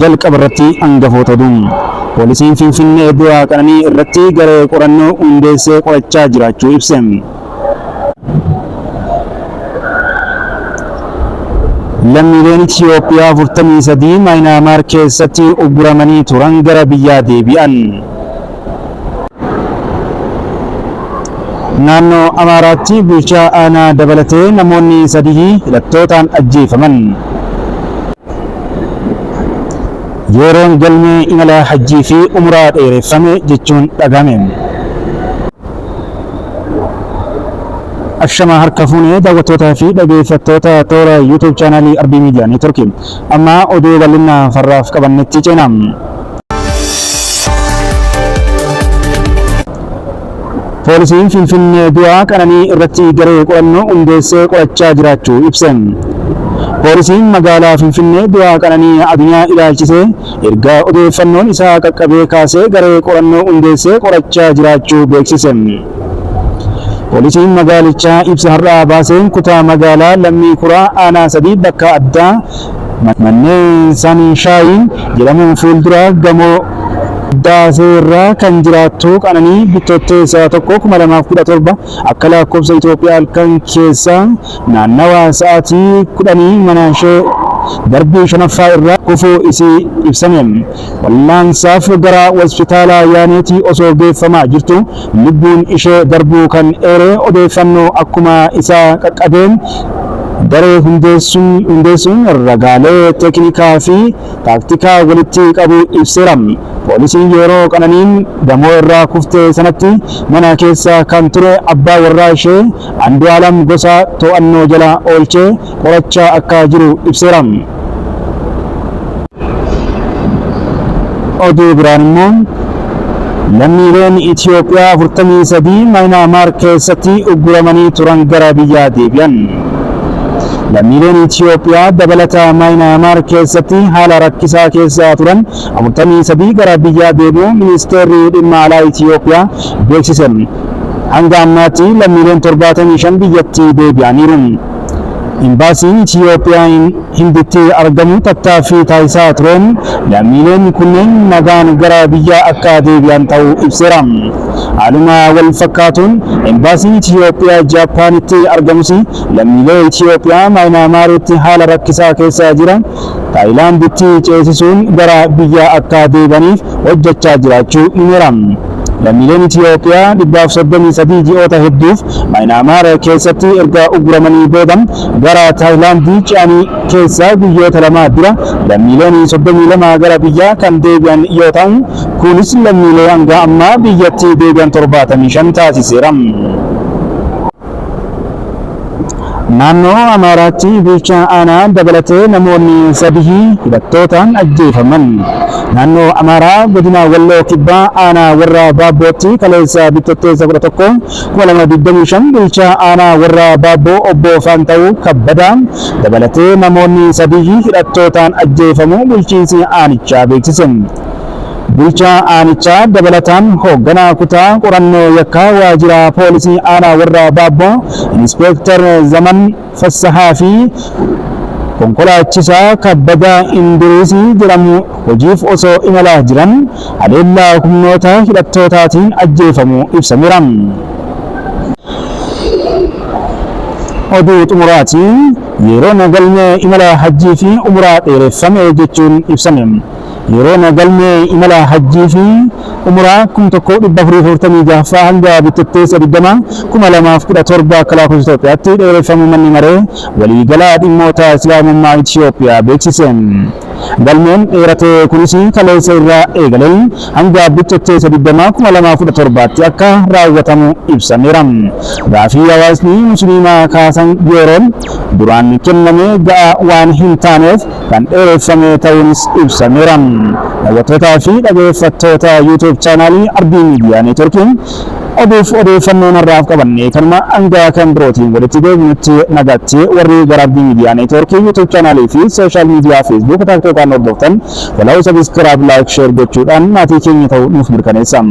Jalqaba irratti hangafoota oduu. Poolisiin Finfinnee du'a Qananii irratti garee qorannoo hundeessee qorachaa jiraachuu ibse. Lammiileen Itiyoophiyaa 43 Maayinaamaar keessatti ugguramanii turan gara biyyaa deebi'an. Naannoo Amaaraatti bulchaa aanaa dabalatee namoonni sadii hidhattootaan ajjeefaman. Yeroon galmee imala Hajjii fi Umraa dheereffame jechuun dhagahame. Ashama harka fuune daawwattootaa fi dhageeffattoota toora YouTube chaanaalii Arbii Miidiyaa Neetworkii. Amma oduu bal'inaa farraaf qabannetti ceena. Poolisiin Finfinnee du'a Qananii irratti garee qorannoo hundeessee qorachaa jiraachuu ibse. Poolisiin magaalaa Finfinnee du'a Qananii Adunyaa ilaalchisee erga odeeffannoon isaa qaqqabee kaasee garee qorannoo hundeessee qorachaa jiraachuu beeksise. Poolisiin magaalichaa ibsa har'a baaseen kutaa magaalaa Lammii Kuraa aanaa 3 bakka addaa Manneen Saanshaayin jedhamuun fuuldura gamoo Daasee irraa kan jiraattu Qananii Bittootteessa 1, 2017 akka lakkoofsa Itoophiyaa halkan keessaa naannawa sa'aatii kudhanii mana ishee darbii shanaffaa irraa kufuu isii ibsame. Wallaansaaf gara Hospitaala Yaaneetii osoo geeffamaa jirtu lubbuun ishee darbuu kan eere odeeffannoo akkuma isa qaqqabeen garee hundeessuun ragaalee teeknikaa fi taaktikaa walitti qabuu ibseera. Poolisiin yeroo Qananiin gamoo irraa kufte sanatti mana keessa kan ture abbaa warraa ishee Andu'aalam Gosaa to'annoo jala oolchee qorachaa akka jiru ibseera. Oduu biraan immoo lammiileen Itiyoophiyaa 43 Maayinaamaar keessatti ugguramanii turan gara biyyaa deebi'an. Lammiileen Itiyoophiyaa dabalata Maayinaamaar keessatti haala rakkisaa keessa turan 43 gara biyyaa deebi'uu Ministeerri Dhimma Alaa Itiyoophiyaa beeksise. Hanga ammaatti lammiileen 75 biyyatti deebi'aniiru. Imbaasiin Itiyoophiyaa Hinditti argamu tattaaffii taasisaa tureen lammiileen kunneen nagaan gara biyyaa akka deebi'an ta'uu ibseera. Haaluma walfakkaatuun Imbaasiin Itiyoophiyaa Jaappaanitti argamus lammiilee Itiyoophiyaa Maayinaamaaritti haala rakkisaa keessa jiran Taayilaanditti ceesisuun gara biyyaa akka deebi'aniif hojjechaa jiraachuu himeera. Lammiileen Itiyoophiyaa 133 ji'oota hedduuf Maayinaamaar keessatti erga ugguramanii booda gara Taayilaandii ce'anii keessaa guyyoota lama dura lammiileen 32 gara biyyaa kan deebi'an yoo ta'u, kunis lammiilee hanga ammaa biyyatti deebi'an 75 taasiseera. Naannoo Amaaraatti bulchaa aanaa dabalatee namoonni sadii hidhattootaan ajjeefaman. Naannoo Amaaraa godina Walloo Kibbaa aanaa Warra Baabbootti kaleessa Bittootteessa 11, 2025 bulchaa aanaa Warra Baabboo obbo Faantawuu Kabbadaa dabalatee namoonni sadii hidhattootaan ajjeefamuu bulchiinsi aanichaa beeksise. Bulchaa aanichaa dabalataan hoogganaa kutaa qorannoo yakkaa waajjira poolisii aanaa Warra Baabboo Inispeektar Zaman Fassahaa fi konkolaachisaa Kabbadaa Indiriisii jedhamu hojiif osoo imalaa jiran haleellaa humnoota hidhattootaatiin ajjeefamuu ibsameera. Oduu xumuraatiin yeroon galmee imala Hajjii fi Umraa dheereffame jechuun ibsame. Yeroon galmee imala Hajjii fi Umraa 1446ffaa hanga Bittootteessa 20, 2017 akka lakkoofsa Itoophiyaatti dheereffamuu Manni Maree Waliigalaa Dhimmoota Islaamummaa Itiyoophiyaa beeksise. Galmeen dheerate kunis kaleessa irraa eegalee hanga Bittootteessa 20, 2017tti akka raawwatamu ibsameera. Gaafii hawaasni Musliimaa kaasan yeroon duraan kenname ga'aa waan hin taaneef kan dheereffame ta'uunis ibsameera. Daawwattootaa fi dhageeffattoota YouTube chaanaalii Ardii Miidiyaa Neetworkii oduuf odeeffannoon har'aaf qabanne kanuma hanga kan birootiin walitti deebinutti nagaatti warri gara Ardii Miidiyaa Neetworkii YouTube chaanaalii fi sooshaal miidiyaa Facebook TikTokaan hordoftan follow subscribe like share gochuudhaan maatii keenya ta'uu nuuf mirkaneessa.